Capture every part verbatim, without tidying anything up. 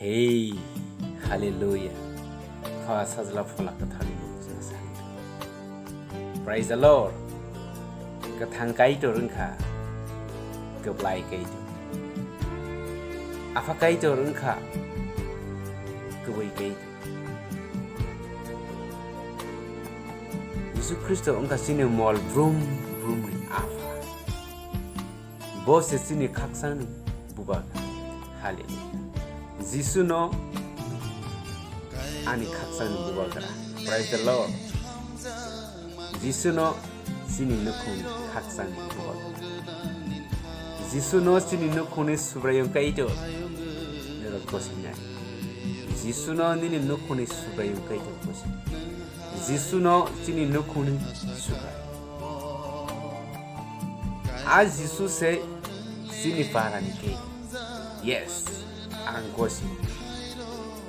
Hey, hallelujah. Pha Sajla Phola Kwtharni mung chwng sani. Praise the Lord. Kwthang Kaitor wngkha kwplai Kaitor. Apha Kaitor wngkha kwbwi Kaitor. Jisu Khristo wngkha chini mol brum brumni Apha. Bo se chini khakchangni bubagra. Hallelujah. Jisuno ani khakchangni bubagra. Praise the Lord. Jisuno chini nukhungni khakchangni bubagra. Jisuno chini nukhungni Subraiyung Kaitor. Norok gosinai. Jisuno nini nukhungni Subraiyung Kaitor gosi. Jisuno chini nukhungni Subraiyung. A Jisu se chini parani khe. Yes, ang gosi.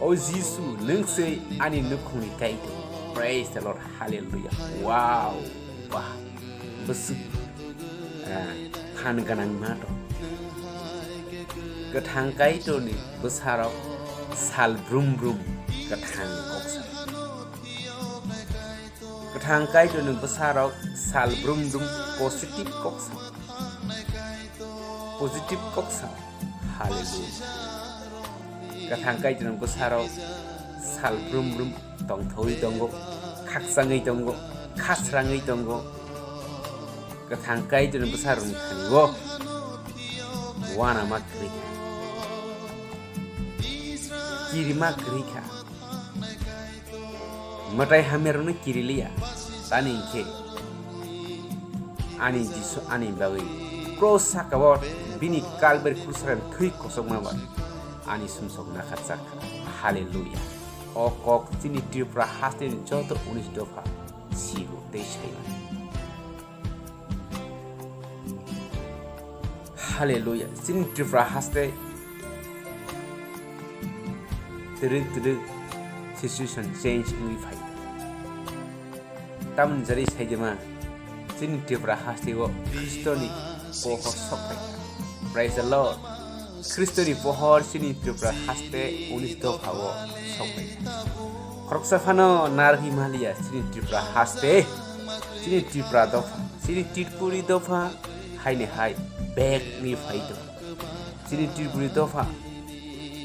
O Jisu, nwng se ani nukhungni Kaitor. Praise the Lord. Hallelujah. Wow. Bah. Bwswk, eh, phan gwnang ma tong. Kwthang Kaitorni bwsarok sal brum brum kwthang kok sa. Kwthang Kaitorni bwsarok sal brum brum positive kok sa. Positive kok sa. Hallelujah. Kwthang Kaitorni bwsarok sal brum brum tongthogwi tongo, khakchangwi tongo, khasrangwi tongo. Kwthang Kaitorni bwsarokni thani-o uanama kwrwi kha, kirima kwrwi kha. Mwtai hamyarokno kiriliya, tani hinkhe ani Jisu ani bagwi cross saka-o bini Kalbari krusrani thwi kochokma bai ani sumsok nakarjak. Hallelujah. O kok chini Tripura hasteni joto unis dopha sigo tei saimani. Hallelujah. Chini Tripura haste twrwk twrwk situation change wngwi phai. Tamoni jari saidima chini Tripura hasteo Khristoni pohor sok phai. Praise the Lord. Khristoni pohor chini Tripura haste unis dophao sok phai. Khoroksa phano narwgwi maliya chini Tripura haste, chini Tripura dopha, chini Tripuri dopha haini hai bag ni phai tong. Chini Tripuri dopha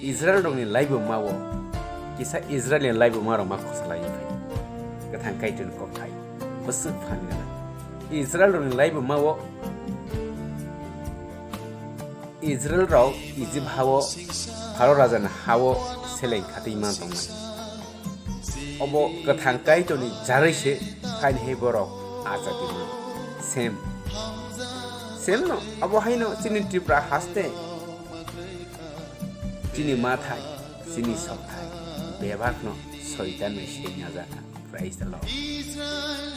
Israel rokni laibuma o kisa Israel ni laibuma rok ma khosalai phai. Kwthang Kaitorni kokthai bwswk phan gwnang. Israel rokni laibuma o Israel rok Ijip hao Pharaoh rajani hao seleng khatwi man tongmani. Obo Kwthang Kaitorni jarwi se phaini hai borok ajadi mano. Sem. Sem no, obo haino chini Tripura haste. Chini mathai, chini sokthai, bebak no Soitan bai sengya jaka. Praise the Lord.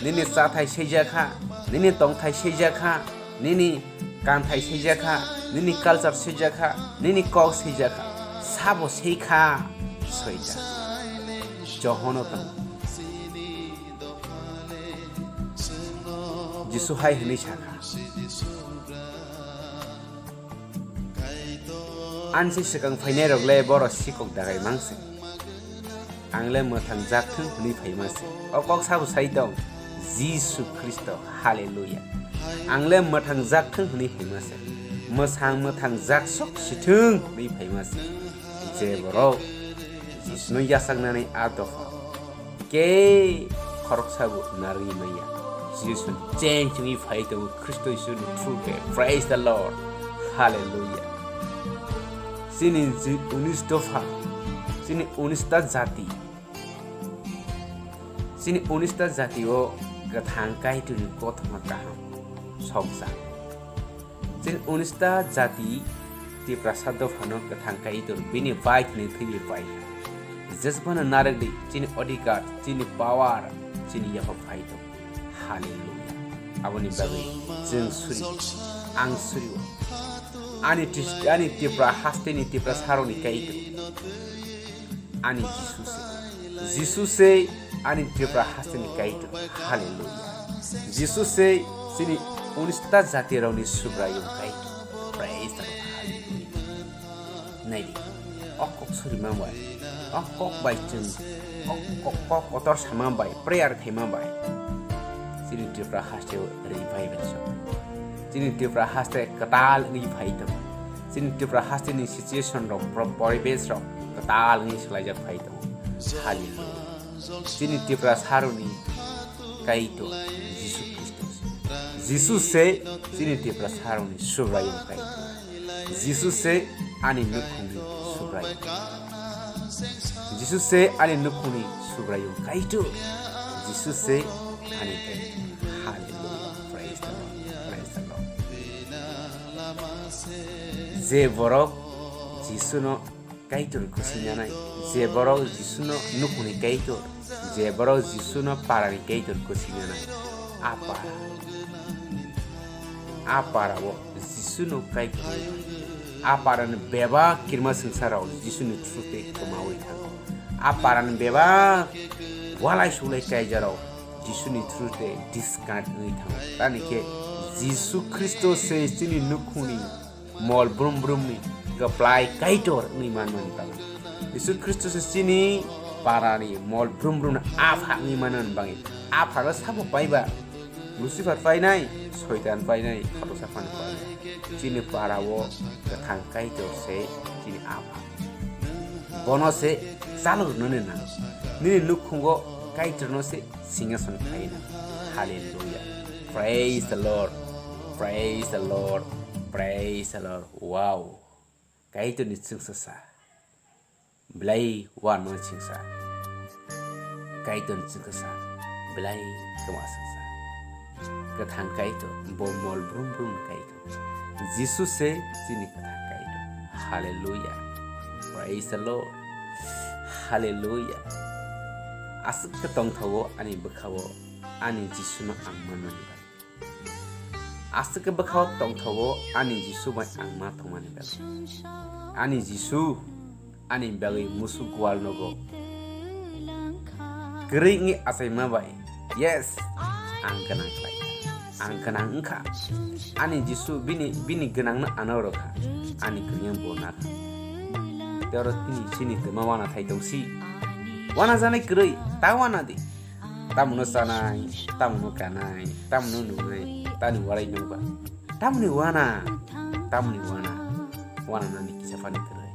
Nini chathai seijakha, nini tongthai seijakha, nini kanthai seijakha, nini culture seijakha, nini kok seijakha. Sabo seikha Soitan. Johono tong. Jisu hai hwnwi sakha. Ansi swkang phainairok le boro sikok dagai mangse. Ang le mwthang jak thung hwnwi phaima se. O kok sabo sai tong, Jisu Khristo, hallelujah. Ang le mwthang jak thung hwnwi phaima se. Mwsang mwthang jak sok si thung hwnwi phaima se. Je borok Jisuno yachaknani a dopha khe khoroksa bo narwgwi manya. Jisu cheng chengwi phai tongo Khristo Jisu ni through khe. Praise the Lord. Hallelujah. Chini ji unis dopha, chini unis ta jati, chini unis ta jati o Kwthang Kaitorni kothoma kaham sokjak. Chini unis ta jati Tiprasa dophano Kwthang Kaitor bini bai thwini thwiwi pai kha. Jesbano narwkdi chini odhikar, chini power, chini yapha phai tong. Hallelujah. Aboni bagwi chwng suri, ang suri o. Ani Tris-, ani Tipra hasteni Tiprasarokni Kaitor. Ani Jisu se. Jisu se ani Tripura hasteni Kaitor. Hallelujah. Jisu se chini unis ta jati rokni Subraiyung Kaitor. Praise the Lord. Hallelujah. Naidi. O kok surima bai, o kok bai chwng, o kok, kok kotor sama bai, prayer khaima bai, chini Tripura haste o revival sok. Chini Tripura haste kwtal wngwi phai tongo. Chini Tripura haste ni situation rok, pro-, poribesh rok kwtal wngwi swlaijak phai tongo. Hallelujah. Chini Tiprasarokni Kaitor Jisu Khristo se. Jisu se chini Tiprasarokni Subraiyung Kaitor. Jisu se ani nukhungni Subraiyung. Jisu se ani nukhungni Subraiyung Kaitor. Jisu se ani Kaitor. Hallelujah. Praise the Lord. Praise the Lord. Je borok Jisuno Kaitor kwswinanai, je borok Jisuno nukhungni Kaitor, je borok Jisuno parani Kaitor kwswinanai, a para, a para o Jisuno Kaitor, a parani bebak kirima swngcharok Jisuni through tei kwmawi thango. A parani bebak walai sulai kaijarok Jisuni through tei disconnect wngwi thango. Tamni khe Jisu Khristo se chini nukhungni mol brum brumni kwplai Kaitor wngwi manmani bagwi. Jisu Khristo se chini parani mol brum brumni apha wngwi manmani bagwi. Aphano sabo paiba? Lucifer painai, Soitan painai, khoroksa phano painai. Chini para o kwthang Kaitor se chini apha. Bono se chalo rwnani nang. Nini nukhungo Kaitorno se singhason khaina. Hallelujah. Praise the Lord. Praise the Lord. Praise the Lord. Wow. Kaitorni chwngsasa. Belai wanma chwngsa. Kaitorni chwngsasa. Belai kwma chwngsa. Kwthang Kaitor, bo mol brum brum Kaitor. Jisu se chini kwthang Kaitor. Hallelujah. Praise the Lord. Hallelujah. Aswk khe tongthogo ani bwkhao ani Jisuno ang manmani bagwi. Aswk khe bwkhao tongthogo ani Jisu bai ang ma thangmani bagwi. Ani Jisu ani bagwi musuk gwal nogo kwrwi wngwi achaima bai. Yes, ang gwnang khlai kha. Ang gwnang wngkha. Ani Jisu bini, bini gwnangno ano rwkha. Ani kwrwino bo nakha. Tei oro tini chini twma wana thai tongsi. Wana janai kwrwi, ta wana di. Tamono chanai, tamono kanai, tamono nungnai, tani warai nungba. Tamoni wana, tamoni wana, wana nani kisa phani kwrwi.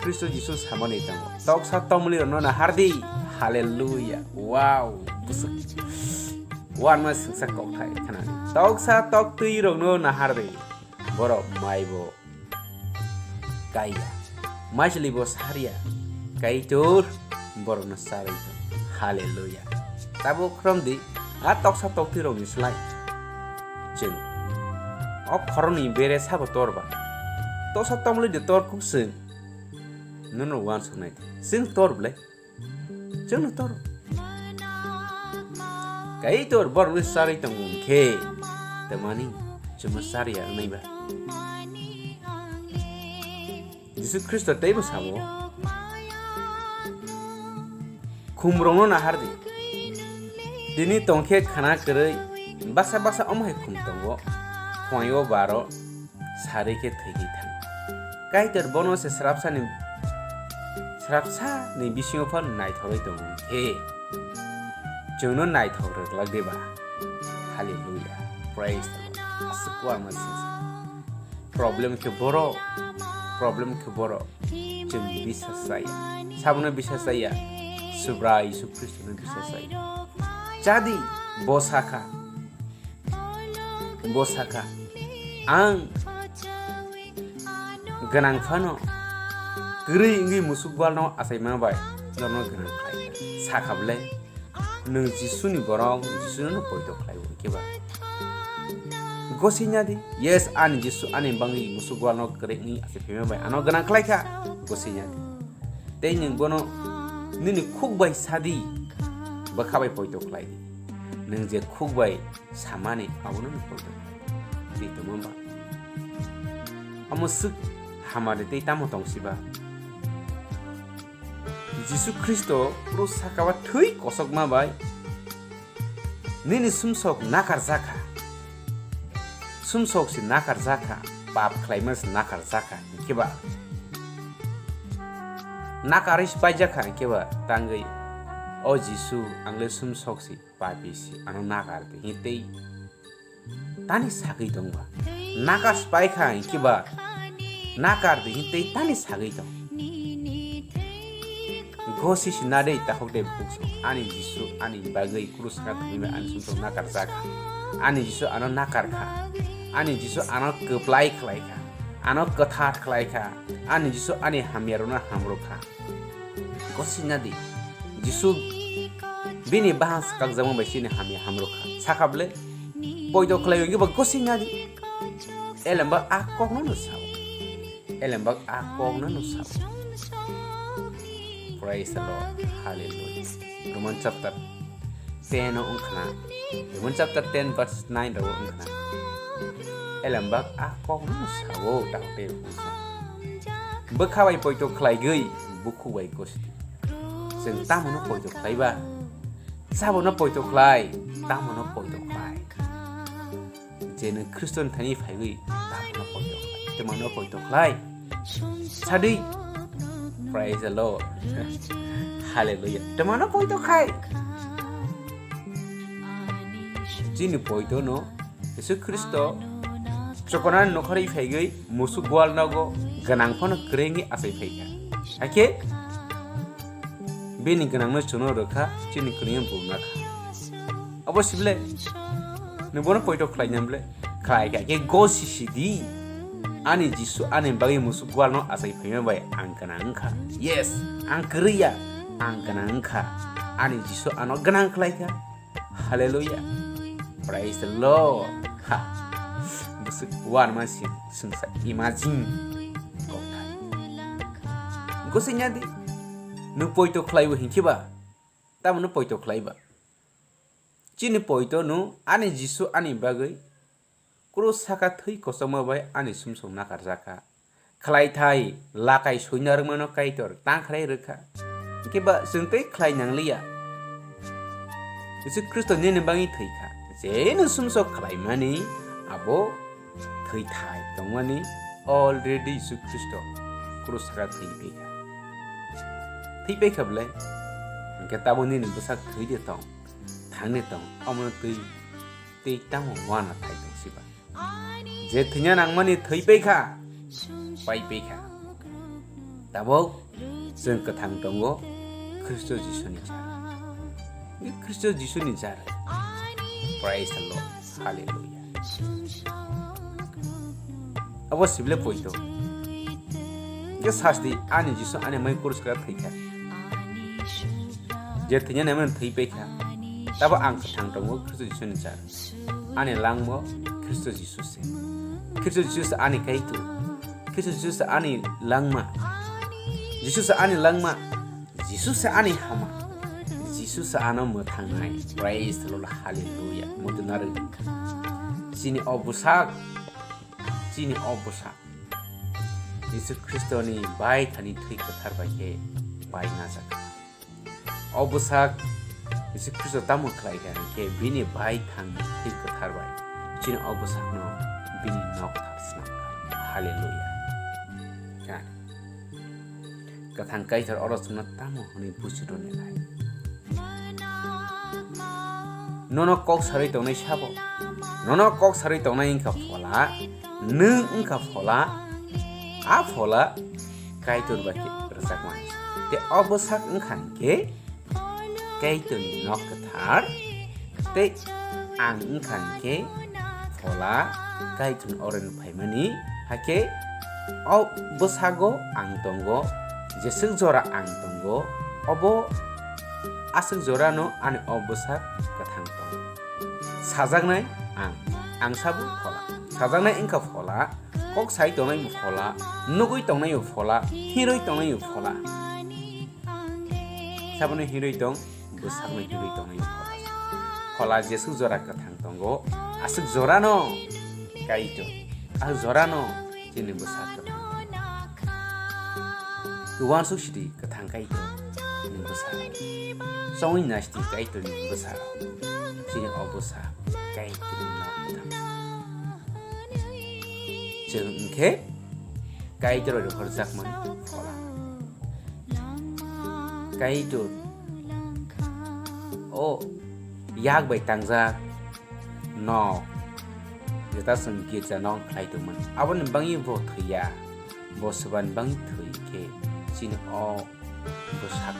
Khristo Jisu samani tongo. Toksa tongmili rokno nahardi. Hallelujah. Wow. Bwswk. Wanma swngsa kokthai khnani. Toksa toktwi rokno nahardi. Borok maibo kaiya. Maisilibo saria. Kaitor borokno charwi tong. Hallelujah. Tabuk khoromdi a toksa toktwi rokni slai. Chwng o khoroknwi bere sabo torba. Toksa tongmili de tor kuk chwng. Nono wansuknai. Chwng tor bwle. Chwngno tor. Kaitor borokno charwi tongo hwnkhe, tamani chwngno charya wngnai ba? Jisu Khristo teibo sabo, khumrokno nahardi. Tini tongkhe khana kwrwi, baksa baksa omo hai khum tongo, phunaio baro, sarwi khe thwigwi thang. Kaitor bono se srapsani, srapsani bisingo phano naithorwi tongo hwnkhe, chwngno naithok rwglak diba? Hallelujah. Praise the Lord. Aswk kwbangma singsa. Problem khe borok, problem khe borok. Chwng bisas chaya. Sabono bisas chaya. Subrai Jisu Khristono bisas chaya. Jadi, bo sakha, Bo sakha, "Ang gwnang phano kwrwi wngwi musuk gwalno achaima bai norno gwnang khlai kha." Sakha bwle, nwng Jisuni borok, Jisuno poito khlai bo hwnkhe ba? Gosina di, "Yes, ani Jisu ani bangwi musuk gwalno kwrwi wngwi achai phaima bai ano gwnang khlai kha." Gosina di. Tei nwng bono nini khuk bai sa di, bwkha bai poito khlai di. Nwng je khuk bai samani abono nwng poito khlai di. Tei tongma ba? Omo swk hamari tei tamo tong siba? Jisu Khristo krus saka o thwi kosokma bai nini sumsok nakarjakha. Sumsok se nakarjakha, pap khlaima se nakarjakha, hwnkhe ba? Nakarwi paijak kha hinkhe ba tangwi, "O Jisu, ang le sumsok si, papi si, ano nakar di," hinkhe tei tani sagwi tong ba. Nakar pai kha hinkhe ba nakar di hinkhe tei tani sagwi tong. Gosi si na de takhuk de bukhuk song. Ani Jisu ani bagwi krus kha thwngwi ani sumsok nakar jak kha. Ani Jisu ano nakar kha. Ani Jisu ano kwplai khlai kha. Ano kwthar khlai kha. Ani Jisu ani hamyarokno hamrw kha. Gosi na di. Jisu bini bahang swkakjakma bai chini hamya hamrw kha. Sakha bwle? Poito khlai wngwi bo gosi na di. Elembak a kokno no sao. Elembak a kokno no sao. Praise the Lord. Hallelujah. Roman chapter ten o wngkhana. Roman chapter ten verse nine ro wngkhana. Elembak a kokno no sao, takhuk tei bukhuk song. Bwkha bai poito khlaigwi bukhuk bai gosi di. Chwng tamono poito khlai ba? Sabono poito khlai, tamono poito khlai. Je nwng Khristoni thani phaiwi tamono poito khlai, twmano poito khlai. Sadi. Praise the Lord. Hallelujah. Twmano poito khai. Chini poito no Jisu Khristo chokonani nokharwi phaiwi musuk gwal nogo gwnang phano kwrwngwi achai phaikha. Hakhe bini gwnangno chwngno rwkha, chini kwrwngno bumna kha. Obo sible, nwng bono poito khlai nang ble? Khlai kha, khe gosi sidi. Ani Jisu ani bagwi musuk gwalno achai phaima bai ang gwnang wngkha. Yes, ang kwrwi ya, ang gwnang wngkha. Ani Jisu ano gwnang khlai kha. Hallelujah. Praise the Lord. Ha. Bwswk uanama si swngsa imagine kokthai. Gosi nya di. Nwng poito khlaibo hinkhe ba? Tamo nwng poito khlai ba? Chini poito nwng ani Jisu ani bagwi krus saka thwi kochokma bai ani sumsok nakarjak kha. Khlaithai lakai soina rwngmano Kaitor tangkhrai rwkha. Hinkhe ba chwng tei khlai nangliya. Jisu Khristo nini bagwi thwikha. Je nwng sumsok khlaimani abo thwithai tongmani already Jisu Khristo krus saka thwi phaikha. Thwi phaikha bwle? Hinkhe tabo nini bwsak thwi de tong, thang de tong, omono twi tei tamo uana thai tong siba. Je thwina nangmani thwi paikha, pai paikha. Tabuk chwng kwthang tongo Khristo Jisuni jar. Khristo Jisuni jar. Praise the Lord. Hallelujah. Abo sible poito. Ke sasti ani Jisu ani mai kurus kara thwikha. Je thwina nangmani thwi paikha. Tabo ang kwthang tongo Khristo Jisuni jar. Ani langmo Khristo Jisu se. Khristo Jisu se ani Kaitor. Khristo Jisu se ani langma. Jisu se ani langma. Jisu se ani hama. Jisu se ano mwthangnai. Praise the Lord. Hallelujah. Mudu narwk. Chini o bwsak. Chini o bwsak. Jisu Khristoni bai thani thwi kwthar bai khe bai najak. O bwsak Jisu Khristo tamo khlai kha hinkhe bini bai thangni thwi kwthar bai chini o bwsakno bini nok thar swnam kha. Hallelujah. Kwthang Kaitor oro chwngno tamo hwnwi buchi rwni lai. Nono kok sarwi tongnai sabo? Nono kok sarwi tongnai wngkha phola, nwng wngkha phola, a phola Kaitor bai khe rwchapmani. Tei o bwsak wngkha hinkhe Kaitorni nok kwthar, tei ang wngkha hinkhe phola Kaitorni oroni phaimani, hakhe o bwsago ang tongo, jeswk jora ang tongo, obo aswk jorano ani o bwsak kwthang tongo. Sajaknai ang, ang sabo phola. Sajaknai wngkha phola, kok sai tongnai bo phola, nugwi tongnai bo phola, hirwi tongnai bo phola. Sabono hirwi tong, bwsakno hirwi tongnai bo phola. Phola jeswk jora kwthang tongo, aswk jorano Kaitor, aswk jorano chini bwsak kwthang tongo. Uansuk sidi kwthang Kaitor ni bwsarok. Chongwi nasti Kaitor ni bwsarok. Chini o bwsa Kaitor ni nok kwthang. Chwng wngkhe Kaitor bai rohorjakmani phola. Kaitor o yak bai tangjak nok, jeta chwng girja nok khlai tongmani, aboni bagwi bo thwiya, bo swbani bagwi thwi khe chini o bwsak,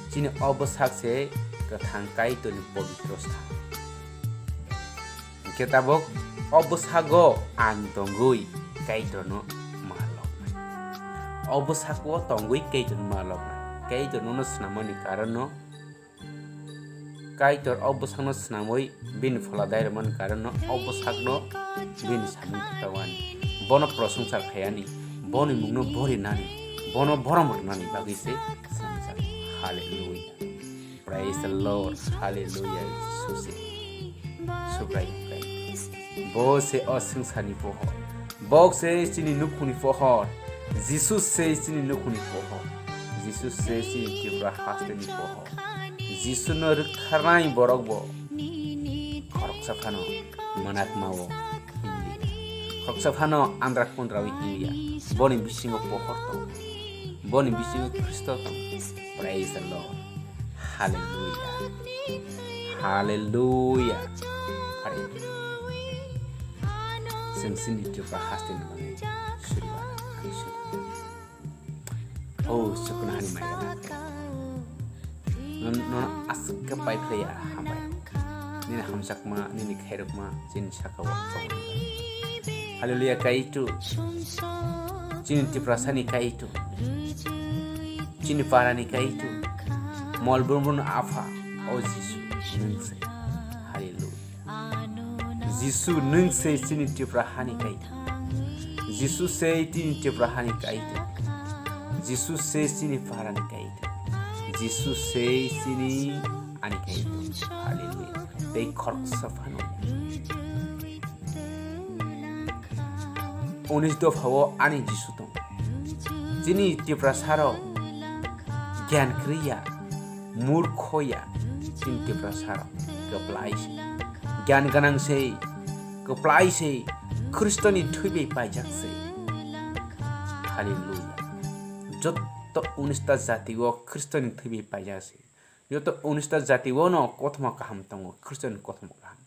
chini o bwsak se kwthang Kaitorni pobitro sa. Hwnkhe tabuk o bwsago ang tongwi Kaitorno maloknai. O bwsako tongwi Kaitorno maloknai. Kaitor nono swnamani karonno, Kaitor o bwsakno swnamwi bini phola dai rwmani karonno o bwsakno bini samung tawani, bono prosongsa khayani, boni mungno borinani, bono borom rwnani bagwi se swnamjak. Hallelujah. Praise the Lord. Hallelujah. Jisu se Subrai Bo se o swngcharni pohor. Bo se chini nukhungni pohor. Jisu se chini nukhungni pohor. Jisu se chini Tripura hasteni pohor. Jisuno rwktharnai borok bo khoroksa phano mwnakma-o himliya. Khoroksa phano andra kundra-o himliya. Boni bisingo pohor tongo. Boni bisingo Khristo tongo. Praise the Lord. Hallelujah. Hallelujah. Hallelujah. Chwng chini Tripura hasteni bagwi suri mano, ani suri mano. O chuknohani maya na. Non, non aswk khe pai phlaiya hambai. Nini hamjakma, nini khairokma, chini saka o tongo. Hallelujah, Kaitor. Chini Tiprasani Kaitor. Chini parani Kaitor. Mol brumbrumni Apha, o Jisu, nwng se. Hallelujah. Jisu, nwng se chini Tipra hani Kaitor. Jisu se chini Tipra hani Kaitor. Jisu se chini parani Kaitor. Jisu se chini ani Kaitor. Hallelujah. Tei khoroksa phano. Unis dophao ani Jisu tongo. Chini Tiprasarok gyan kwrwi ya, murkho ya, chini Tiprasarok kwplai se. Gyan gwnang se, kwplai se, Khristoni thwi bai paijak se. Hallelujah. Joto unista jati o Khristoni thwi bai paijak se. Joto unista jati o no kothoma kaham tongo, Khristoni kothoma kaham.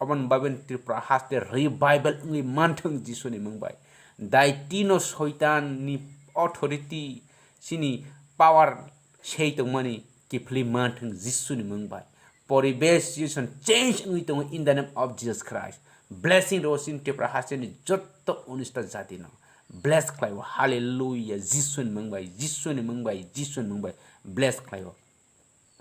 Oboni bagwi Tripura haste revival wngwi manthwng Jisuni mung bai. Daitino Soitanni authority, chini power sei tongmani kiphilwi manthwng Jisuni mung bai. Poribesh situation change wngwi tongo in the name of Jesus Christ. Blessing rw chini Tripura hasteni jotto unista jatino bless khlaiwi. Hallelujah. Jisuni mung bai, Jisuni mung bai, Jisuni mung bai bless khlaiwi.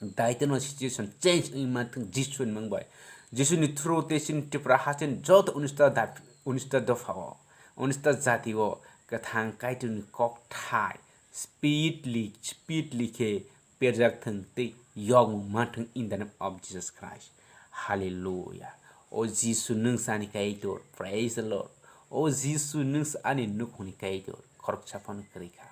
Daitino situation change wngwi manthwng Jisuni mung bai. Jisuni through tei chini Tripura hasteni joto unista dap-, unista dophao, unista jatio kwthang Kaitorni kokthai speedly, speedly khe perjak thwng tei yokmung manthwng in the name of Jesus Christ. Hallelujah. O Jisu, nwng se ani Kaitor. Praise the Lord. O Jisu, nwng se ani nukhungni Kaitor. Khoroksa phano kwrwi kha.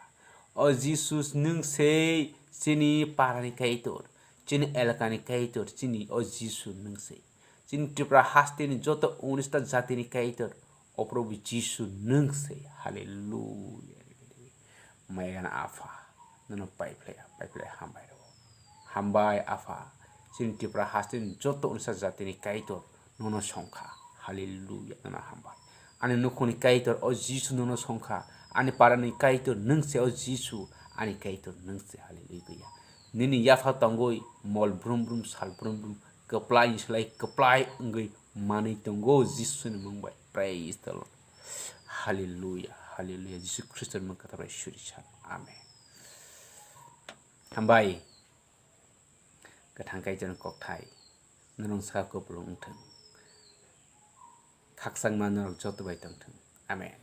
O Jisu, nwng se chini parani Kaitor, chini elakani Kaitor, chini o Jisu nwng se. Chini Tripura hasteni joto unista jatini Kaitor, o Probhu Jisu nwng se. Hallelujah. Mayana Apha, nono paiphlai, paiphlai hambai rw. Hambai Apha, chini Tripura hasteni joto unisa jatini Kaitor nono songkha. Hallelujah, nono hambai. Ani nukhungni Kaitor o Jisu nono songkha. Ani parani Kaitor nwng se o Jisu, ani Kaitor nwng se. Hallelujah. Nini yapha tongwi mol brum brum, sal brum brum, kwplai ni slai kwplai wngwi manwi tongo Jisuni mung bai. Praise the Lord. Hallelujah, hallelujah. Jisu Khristoni mung kwthar bai suri san. Amen. Hambai. Kwthang Kaitorni kokthai norok saka kupulung wngthung. Khakchangma norok joto bai tongthung. Amen.